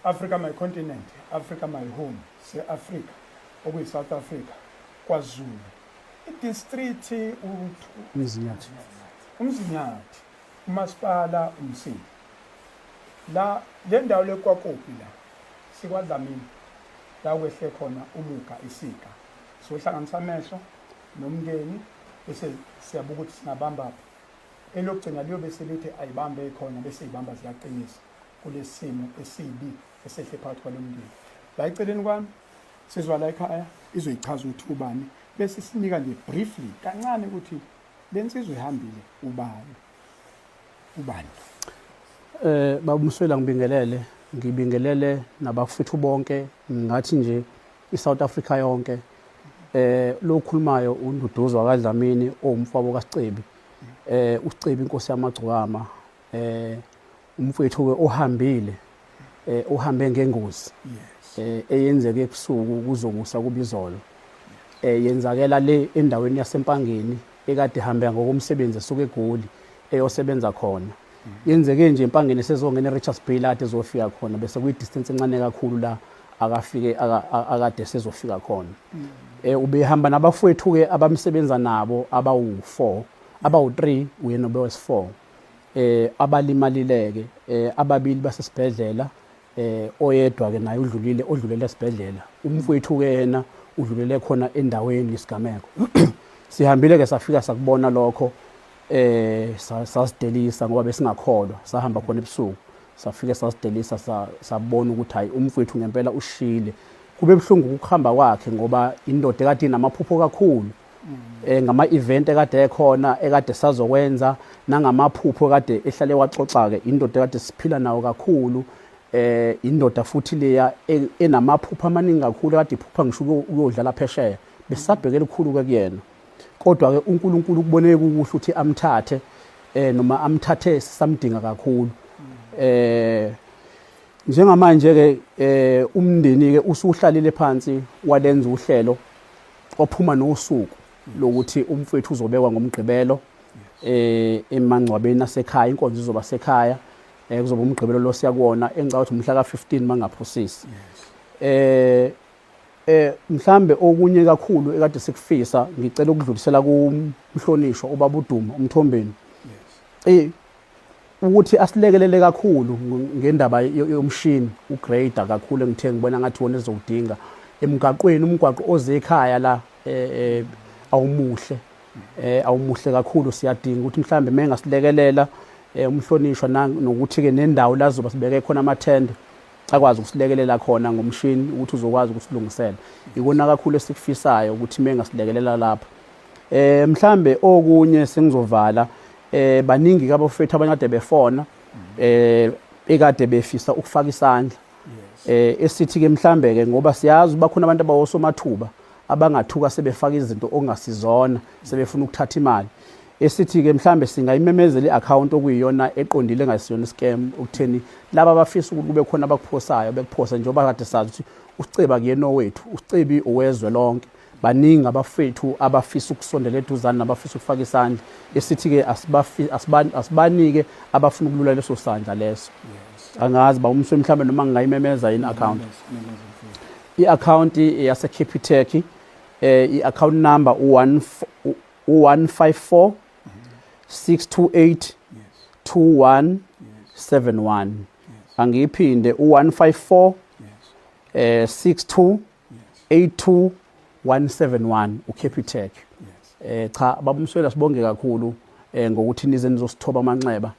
Africa my continent, Africa my home, se-Africa okuyi-South Africa, KwaZulu, i-district Umzinyathi. Umzinyathi, umasipala uMsinga. La le ndawo lekwakopi la sikwaDlamini la kwehle khona umuga isika. Sohlanganisa amehlo nomndeni bese siyabuka ukuthi singabamba phi. Elokugcina liyobe selithi ayibambe khona bese ibamba ziyaqinisa kulesimo esibi esehle phakathi kwalomndeni. La eceleni kwami sizwa la ekhaya izoyichaza ukuthi ubani bese sinika nje briefly kancane ukuthi lensizwa ihambile ubani ubani. Baba Mswela, ngibingelele, ngibingelele nabafethu bonke, ngathi nje iSouth Africa yonke. Lo khulumayo uNduduzo kaDlamini owumfowabo kaSicebi. uSicebi inkosi yamagcokama, umfowethu ke ohambile, uhambe ngengozi. Eyenzeke ebusuku kuzokusa kubizolo. Yenzakela le endaweni yaseMpangeni ekade ihambe ngokomsebenzi esuka eGoli eyosebenza khona. Yenzeke nje eMpangeni sezongena eRichards Bay la ade ezofika khona, bese kuyi distance encane kakhulu la akafike akade sezofika khona. Ubehamba nabafowethu ke abamsebenza nabo abawu4, abawu3, uyena obewes4. Abalimalileke, ababili basesibhedlela, oyedwa ke naye udlulile, odlulele esibhedlela. Umfowethu ke yena udlulele khona endaweni yesigameko. Sihambile ke safika sakubona lokho, sasidelisa ngoba besingakholwa. Sahamba khona ebusuku safike sasidelisa, sabona ukuthi hayi umfowethu ngempela ushile. Kube buhlungu ukuhamba kwakhe ngoba indoda ekade inamaphupho kakhulu, ngama event ekade ekhona ekade sazokwenza nangamaphupho ekade ehlale waxoxa ke, indoda ekade siphila nawo kakhulu. Indoda futhi leya enamaphupho amaningi kakhulu ekade iphupha ngisho ukuyodlala phesheya, besabheke elikhulu ke kuyena. Kodwa ke uNkulunkulu ukuboneke kuhle ukuthi amthathe, noma amthathe sisamdinga kakhulu. Njengamanje ke umndeni ke usuhlalile phansi walenza uhlelo ophuma nosuku lokuthi umfowethu uzobekwa ngoMgqibelo emangcwabeni asekhaya, inkonzo izoba sekhaya, kuzoba uMgqibelo lo siyakuwona, engicabanga ukuthi umhla ka15 mangaphosisi. Mhlambe okunye kakhulu ekade sikufisa, ngicela ukudlulisela kumhlonishwa ubaba uDuma uMthombeni ukuthi asilekelele kakhulu ngendaba yomshini ugrader kakhulu, engithe ngibona ngathi wona ezowudinga emgaqweni. Umgwaqo oze ekhaya la awumuhle, awumuhle kakhulu. Siyadinga ukuthi mhlambe mengasilekelela umhlonishwa, nokuthi ke nendawo la zoba sibeke khona amathende akwazi ukusilekelela khona ngomshini ukuthi uzokwazi ukusilungisela. Ikona kakhulu esikufisayo ukuthi mengasilekelela lapho. Mhlambe okunye sengizovala, baningi kabafethu abanye kade befona ekade befisa ukufaka isandla, esithi ke mhlambe ke ngoba siyazi bakhona abantu abawosomathuba abangathuka sebefaka izinto okungasizona sebefuna ukuthatha imali, esithi ke mhlambe singayimemezela iaccount okuyiyona eqondile engasiyona scam, ukutheni laba abafisa ukuthi kube khona abakuphosayo bekuphosa, njengoba kade sazi ukuthi uSicebi kuyena owethu, uSicebi owezwe lonke. Baningi abafethu abafisa ukusondela eduzane nabafisa ukufaka isandla, esithi ke asibanike abafuna ukulula leso sandla leso. Angazi ba umswe mhlambe noma ngingayimemeza yini account. I-account yase Capitec, i-account number u-1 154 628 2171. Angiyiphinde, u-154 62 82 171, uCapitec. Cha baba uMswela, sibonge kakhulu ngokuthi nize nizosithoba amanxeba,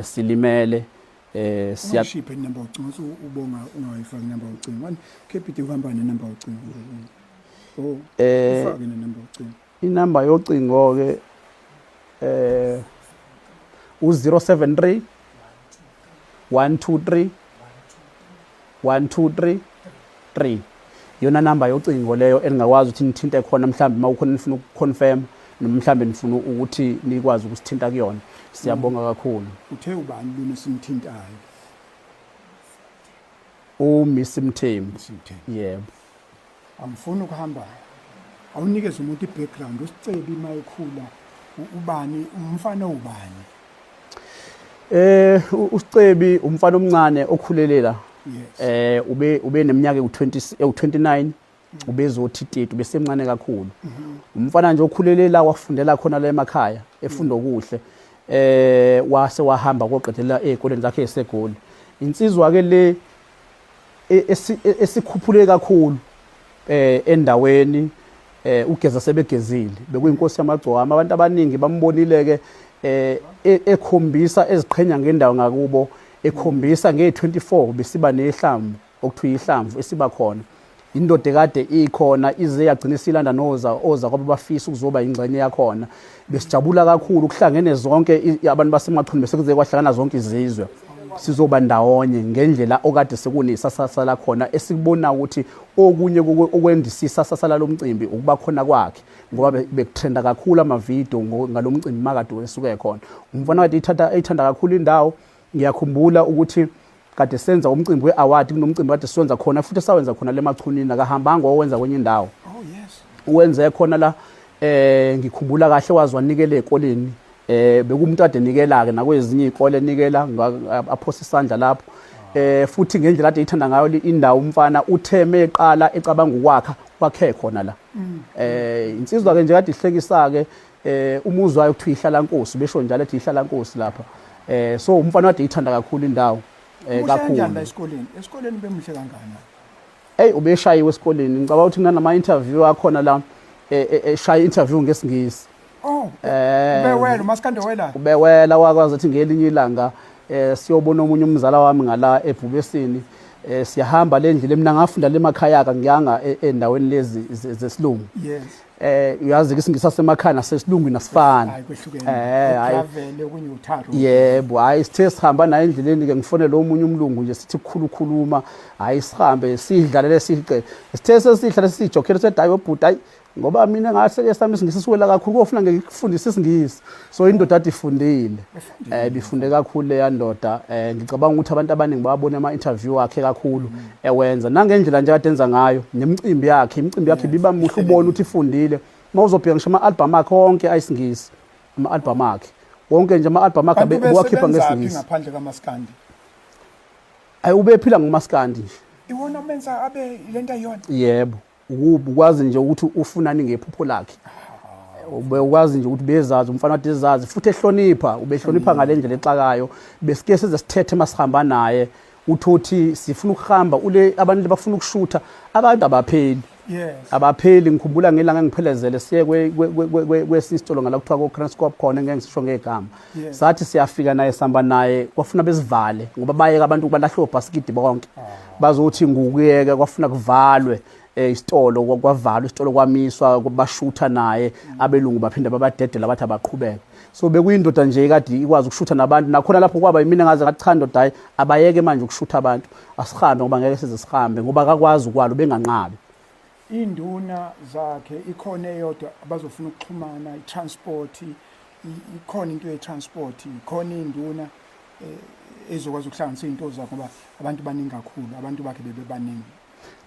silimele, siya Ungashiphe inamba ucingo, ubonga ungayifaki inamba ucingo. Wani Capitec uhamba nenamba ucingo. Oh, ufake nenamba ucingo. Inamba yocingo ke u073 123 123 3, iyona namba yocingo leyo eningakwazi ukuthi nithinte khona mhlambe uma kukhona nifuna ukuconfirm noma mhlambe nifuna ukuthi nikwazi ukusithinta kuyona. Siyabonga kakhulu. Uthe ubani lona simthintayo? UMiss Mthembu. Mthembu. Yebo. Angifuni ukuhamba. Awunikeze umuntu i-background uSicebi mayekhula, ubani, umfana ubani? USicebi umfana omncane okhulelela Yes. Ube neminyaka ewu20 ewu29, ubezothi 30, ubesemncane kakhulu. Umfana nje okhulele la, wafundela khona la emakhaya, efunda okuhle, wase wahamba koqedela ezikoleni zakhe eseGoli. Insizwa ke le esikhuphule kakhulu endaweni, ugeza sebegezile, bekuyinkosi yamagcokama. Abantu abaningi bambonile ke ekhombisa eziqhenya ngendawo ngakubo, ekhombisa nge24 besiba nehlamvu okuthiwa ihlamvu esiba khona. Indoda ekade ikhona ize yagcina isilanda noza oza kwaba bafisa ukuzoba ingxenye yakhona. Besijabula kakhulu kuhlangene zonke abantu baseMachunu, bese kuze kwahlangana zonke izizwe sizoba ndawonye ngendlela okade sekunesasasa khona. Esikubona ukuthi okunye okwendisisa sasala lomcimbi ukuba khona kwakhe, ngoba bekutrenda kakhulu amavidiyo ngalomcimbi makade wesuke khona. Umfana kade ithatha eyithanda kakhulu indawo. Ngiyakhumbula ukuthi kade senza umcimbi we-award, kunomcimbi kade siwenza khona futhi sawenza khona lemachunini, akahambanga owenza kwenye indawo. Oh yes. Uwenze khona la. Ngikhumbula kahle wazi wanikela ezikoleni, bekumuntu ade nikela ke nakwezinye izikole, enikela aphosa isandla lapho. Futhi ngendlela ade ithanda ngayo indawo umfana, utheme eqala ecabanga ukwakha kwakhe khona la. Insizwa ke nje kade ihlekisa ke, umuzi wayo kuthiwa ihlala nkosi, besho njalo ethi ihlala nkosi lapha. So umfana kade ithanda kakhulu indawo Muhle kanjani la kakhulu. esikoleni? Esikoleni bemuhle kangakanani? Hey, ubeshayiwe esikoleni. Ngicabanga ukuthi kunanama interview akhona la, eshaya interview ngesiNgisi. Oh, ubewela umaskande wela. Ubewela, wakwazi ukuthi ngelinye ilanga siyobona omunye umzala wami ngala eBhubesini. Siyahamba le ndlela, mina ngafunda le emakhaya ka ngiyanga endaweni lezi zesilungu. Uyazi ke isingisi sasemakhaya nasesilungwini asifani. Hayi, kwehlukene. Hayi. Travel okunye utharo. Yebo, hayi, sithe sihamba naye endleleni ke, ngifonele omunye umlungu nje, sithi kukhulu khuluma, hayi sihambe sidlalele sice. Sithe sesihlale sijokhele, sethi hayi obhuti, hayi ngoba mina ngase sami isingisi siwela kakhulu, kofuna ngikufundise isingisi. So indoda ade ifundile. Bifunde kakhulu leya ndoda. Ngicabanga ukuthi abantu abaningi bayabona ama interview wakhe kakhulu ewenza, nangendlela nje kade enza ngayo nemicimbi yakhe. Imicimbi yakhe biba muhle, ubone ukuthi ifundile. Mawuzobheka ngisho ama album akhe wonke ayisingisi, ama album akhe wonke nje, ama album akhe Kanti bewakhipha ubesebenzaphi ngesingisi. ngaphandle kamaskandi? Ayi, ubephila ngomaskandi nje. Iwona menza abe lento ayiyona. Yebo, ukuba ukwazi nje ukuthi ufunani ngephupho lakhe, ube ukwazi nje ukuthi bezazi umfana kade ezazi futhi ehlonipha, ubehlonipha ngale ndlela exakayo. Besike size sithethe masihamba naye, uthothi sifuna ukuhamba ule abantu bafuna ukushutha, abantu abapheli. Abapheli. Ngikhumbula ngelanga engiphelezele siye kwesinye isitolo ngala kuthiwa ko-Kranskop khona, engeke ngisisho ngegama. Sathi siyafika naye, sihamba naye, kwafuna besivale ngoba bayeka abantu balahle obhasikidi bonke, bazothi ngukuyeka, kwafuna kuvalwe isitolo, kwavalwa isitolo, kwamiswa, bashutha naye abelungu, baphinde babadedela bathi abaqhubeke. So bekuyindoda nje kade ikwazi ukushutha nabantu nakhona lapho. Kwaba yimina ngaze ngathi cha ndoda, hayi abayeke manje ukushutha abantu, asihambe ngoba ngeke size sihambe, ngoba akakwazi ukwalo benganqabi. Induna zakhe ikhona eyodwa abazofuna ukuxhumana, i-transport, ikhona into ye-transport, ikhona induna ezokwazi ukuhlanganisa izinto zakhe, ngoba abantu baningi kakhulu, abantu bakhe bebebaningi.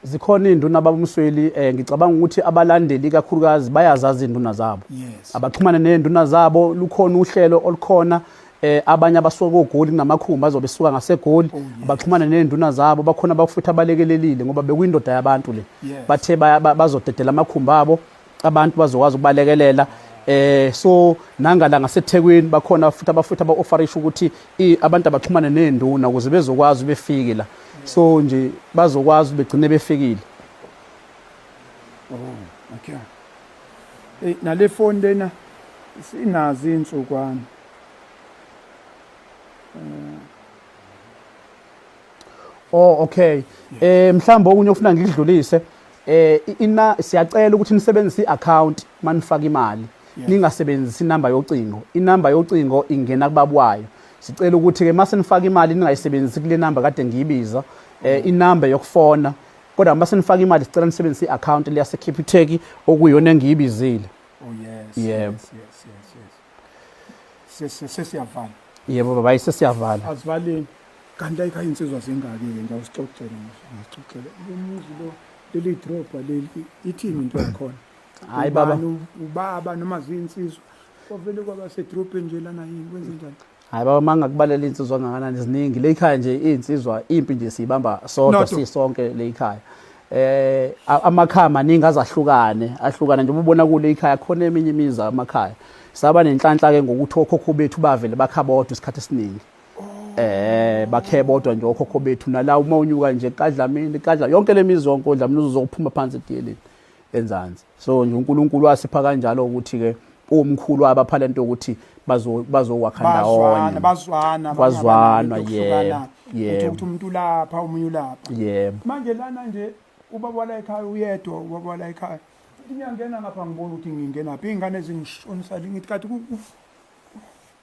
Zikhona iy'nduna babumsweli. Ngicabanga ukuthi abalandeli kakhulukazi bayazazi iy'nduna zabo. Abaxhumane ney'nduna zabo, lukhona uhlelo olukhona. Abanye abasuka koGoli, kunamakhumbi azobe esuka ngaseGoli. Abaxhumane ney'nduna zabo, bakhona abafuthi abalekelelile ngoba bekuyindoda yabantu le. Bathe bazodedela amakhumbi abo, abantu bazokwazi ukubalekelela. So nangala ngaseThekwini bakhona futhi abafuthi aba-offerisha ukuthi abantu abaxhumane ney'nduna ukuze bezokwazi befike la. So nje bazokwazi begcine befikile. Oh, okay. Nale phone lena sinazo insukwana. Oh okay. Mhlawumbe okunye ofuna ngikudlulise, ina siyacela ukuthi nisebenzise iaccount manifaka imali. Ningasebenzisi inamba yocingo. Inamba yocingo ingena kubabwayo. Sicela ukuthi ke mase nifaka imali ningayisebenzisi kule namba kade ngiyibiza, inamba yokufona. Kodwa mase nifaka imali sicela nisebenzise iaccount leyase Capitec okuyiyona engiyibizile. Oh yes. Yebo. Yes. Sesiyavala. Yebo baba, ayisesiyavala. Azivaleni. Kanti ayikho insizwa zingaki ke nje, awusixoxele nje, awusixoxele. Umuzi lo, leli drobha leli, ithini into yakhona? Hayi baba. Ubani ubaba noma zinsizwa? Kwavele kwaba sedrobheni nje lana, yini kwenze njani? Hayi baba, mangakubalela insizwa ngakanani, ziningi le ekhaya nje insizwa, impi nje siyibamba sodwa sisonke le ekhaya. Amakhaya maningi azahlukane, ahlukane nje ubona kule ekhaya khona eminye imizi amakhaya. Saba nenhlanhla ke ngokuthi okhokho bethu bavele bakha bodwa isikhathi esiningi. Bakhe bodwa nje okhokho bethu, nala uma unyuka nje kaDlamini, kadla yonke lemizi yonke oDlamini uzokuphuma phansi ediyeleni enzansi. So nje uNkulunkulu wasipha kanjalo ukuthi ke umkhulu wabapha lento ukuthi bazowakha ndawonye, bazwana bazwana, yebo yebo, ukuthi umuntu lapha omunye ulapha, yebo. Manje lana nje ubaba wala ekhaya uyedwa, ubaba wala ekhaya ngiyangena ngapha ngibona ukuthi ngingena phi, ingane zingishonisa ngithi kathi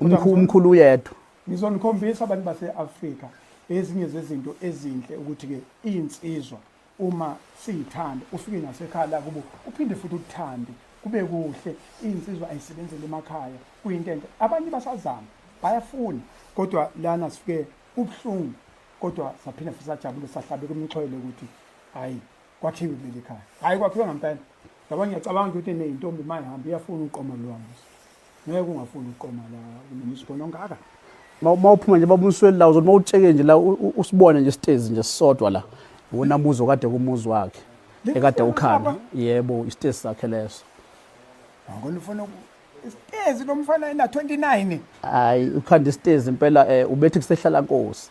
umkhulu uyedwa. Ngizonikhombisa abantu base-Afrika ezinye zezinto ezinhle ukuthi ke insizwa uma siyithanda ufike nasekhaya la kubo uphinde futhi uthande kube kuhle. Insizwa ayisebenzele emakhaya, kuyinto enhle. Abanye basazama bayafuna, kodwa lana sifike ubuhlungu, kodwa saphinde futhi sajabule, sahlabeka umxhwele ukuthi hayi kwakhiwe kuleli khaya, hayi kwakhiwe ngempela. Yabo ngiyacabanga ukuthi neyintombi mayihamba iyafuna uqoma lwami, ngeke ungafuni uqoma la kunomsibona ongaka. Mawuphuma nje baba uMsweli la uzothi mawutsheke nje la usibone nje isitezi nje sisodwa la, wona muzi okade kumuzi wakhe ekade ukhala, yebo isitezi sakhe leso. Ngona ufuna isitezi lo mfana ena 29. Hayi ukhanda isitezi impela, ubethi kusehlala Nkosi.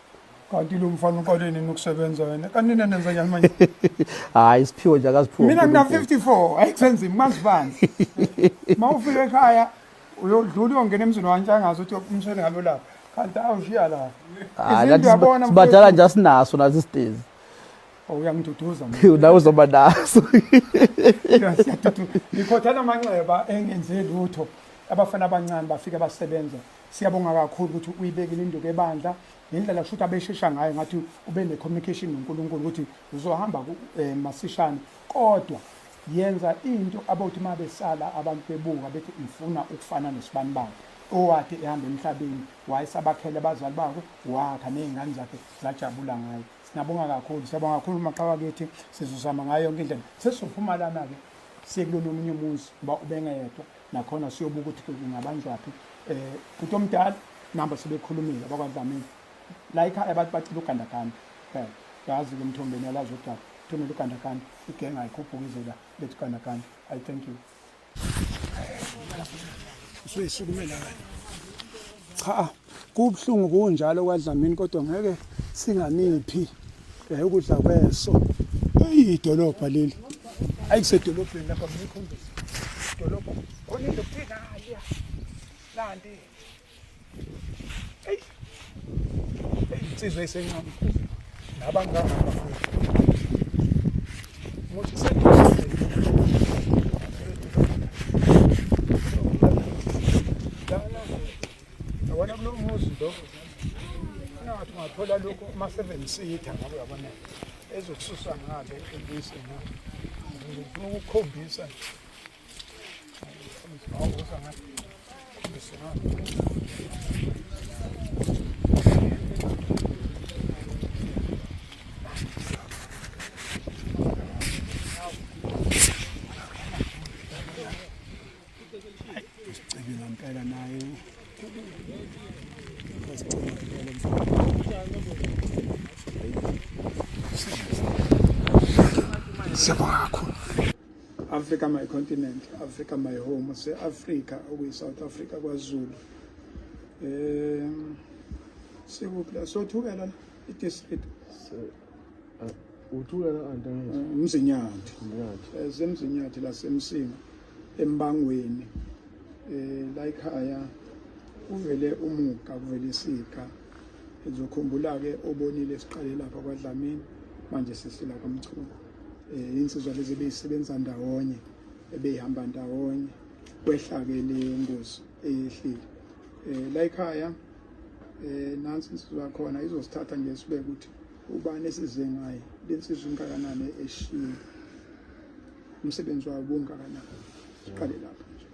Kanti lo mfana uqale nini ukusebenza wena? Kanti nina nenza njani manje? Hayi isiphiwo nje akaziphiwo. Mina ngina 54, ayikusenzi mazibani. Mawufika ekhaya uyodlula uyongena emzini wantshangazi uthi umshele ngabe lapha. Kanti awushiya la. Hayi sibadala nje asinaso naso isitezi. Uyangiduduza mina. Nawe uzoba naso. Siyaduduza. Ngikhothana amanxeba engenze lutho. Abafana abancane bafika basebenza. Siyabonga kakhulu ukuthi uyibekile induku ebandla ngendlela kusho ukuthi abeshesha ngayo, ngathi ube ne-communication noNkulunkulu ukuthi uzohamba masishane, kodwa yenza into abothi uma besala abantu bebuka bethi ngifuna ukufana nesibani bakhe owathi ehamba emhlabeni wayesabakhele abazali bakhe, wakha ney'ngane zakhe zajabula ngayo. Singabonga kakhulu, siyabonga kakhulu maqhawe kithi, sizozama ngayo yonke indlela. Sesizophuma lana-ke siye kulona omunye umuzi ngoba ubengeyedwa, nakhona siyobuka ukuthi kungabanjwaphi. Bhuti omdala namba sebekhulumile abakwaDlamini la ekhaya abantu bacela ugandaganda phela, yazi ke Mthombeni yalazi udaba, thumela ugandaganda, igenga ayikhuphuka ize la lethu ugandaganda. I thank you. Usuyisukumela kanye. Cha, kubuhlungu kunjalo kwaDlamini, kodwa ngeke singaniphi ukudla kweso. Idolobha leli ayikusedolobheni lapha, ngikhombisa idolobha khona into kuthiwa nanti. Hey, insizwa esencane nabangaka futhi muthi sedolobheni lana. Yabona kulo muzi lo ngathi ungathola lokho ama-7 seater ngabe uyabona ezokususa ngale ebuyise ngale. Ngifuna ukukhombisa awuza ngale, khombise ngale. Isicebi ngempela naye. Siyabonga kakhulu. Africa my continent, Africa my home, se-Africa okuyi-South Africa kwaZulu. Sikuphi la? Sothukela la i-district. Uthukela antangithi. Umzinyathi. Umzinyathi. Semzinyathi lasemsinga embangweni. La ekhaya uvele umuga, kuvele isika. Ngizokhumbula ke obonile siqale lapha kwaDlamini, manje sisila kwaMchunu. Insizwa lezi beyisebenza ndawonye, ebeyihamba ndawonye, kwehla ke le ngozi eyehlile. La ekhaya nansi insizwa khona izosithatha nje sibeke ukuthi ubani esize ngaye, lensizwa ingakanani eshiyile, umsebenzi wayo ubungakanani. Siqale lapho nje.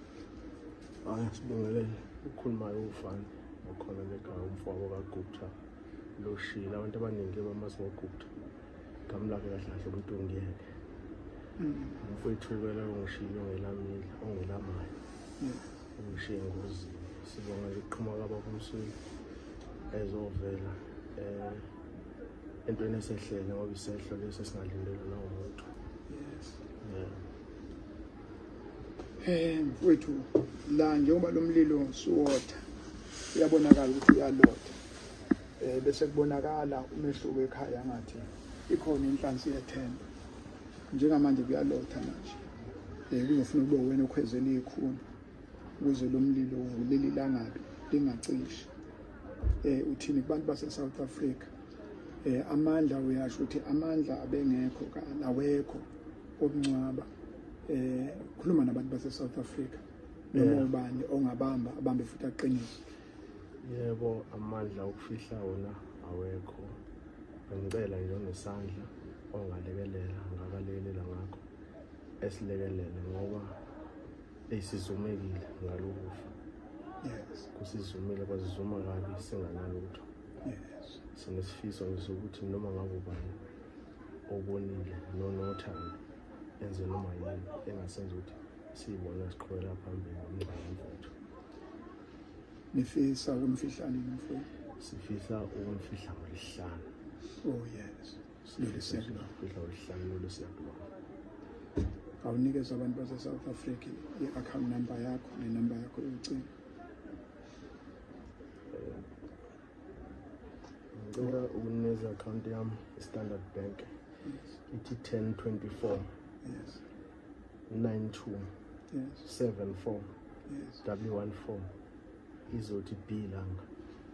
Hayi sibingelele, ukhulumayo ufana okhona lekhaya, umfowabo kaGupta loshila. Abantu abaningi bamazi ngoGupta, igama lakhe kahle kahle umuntu ongiyeke. Umfowethu-ke loyo ongishiyile ongelamayo, ungishiye engozini. Sibonga nje ukuqhamuka kwababa uMsweli Ezovela entweni esehlele, ngoba isehlo lesi esingalindelwe nawumuntu. Yes. Yeah. Mfowethu, la njengoba lo mlilo suwotha, uyabonakala ukuthi uyalotha, bese kubonakala umehluko ekhaya, ngathi ikhona inhlansi yethemba. Njengamanje kuyalotha manje, kuzofuna kube wena okhwezela ikhuni ukuze lo mlilo uvulele ilangabi lingacishi. Uthini kubantu base South Africa? Amandla, uyasho ukuthi amandla abengekho, awekho okungcwaba. Khuluma nabantu base South Africa noma ubani ongabamba abambe futhi aqinise. Yebo, amandla okufihla wona awekho. Bengicela nje onesandla ongalekelela, ngakalekelela ngakho, esilekelele ngoba esizumekile ngalokufa. Kusizumile, kwasizuma kabi singanalutho. Sinesifiso nje sokuthi noma ngabe ubani obonile nonothando enze noma yini engasenza ukuthi siyibone siqhubekela phambili nomngcwabo mfowethu. Nifisa ukumfihla nini mfowethu? Sifisa ukumfihla ngolwesihlanu. Oh yes, lolu siyakulona. Sifihla ngolwesihlanu lolu siyakulona. Awunikeza abantu base-South Africa i-account number yakho nenamba yakho yocingo. Ngicela ukunikeza i-account yami, i-Standard Bank. Ithi 1024 92 74 W14, izothi B langa,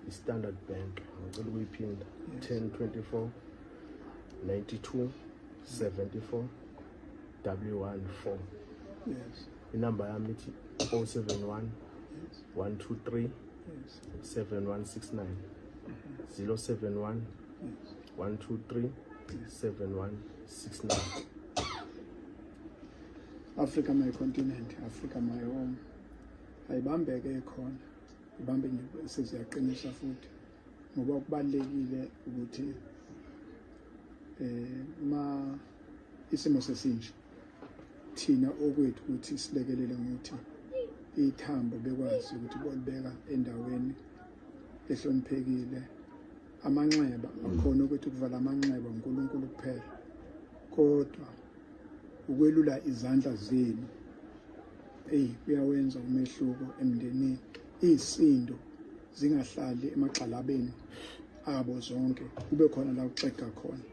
i-Standard Bank. Ngicela ukuyiphinda: 1024 92 74 W14. Inamba yami ithi 071 123 7169, 071 123 7169. Africa my continent, Africa my home. Ayibambeke khona, ibambe nje, seziyaqinisa futhi, ngoba kubalekile ukuthi ma isimo sesinje, thina okwethu ukuthi silekelele ngokuthi ithambo bekwazi ukuthi bolibeka endaweni ehloniphekile. Amanxeba akhona ukuthi ukuvala amanxeba uNkulunkulu kuphela, kodwa ukwelula izandla zenu, eyi, kuyawenza umehluko emndenini. Isindo zingahlali emagxalabeni abo zonke, kube khona la kuxega khona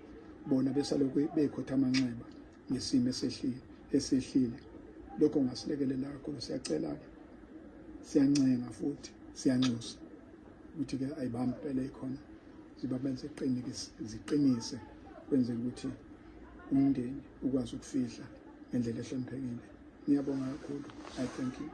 bona besalokhu bekhotha amanxeba ngesimo esehlile. Lokho kungasilekelela kakhulu. Siyacela-ke, siyancenga futhi siyanxusa ukuthi-ke ayibambe impela ikhona, zibabenze ziqinise, kwenzele ukuthi umndeni ukwazi ukufihla ngendlela ehloniphekile. Ngiyabonga kakhulu. I thank you.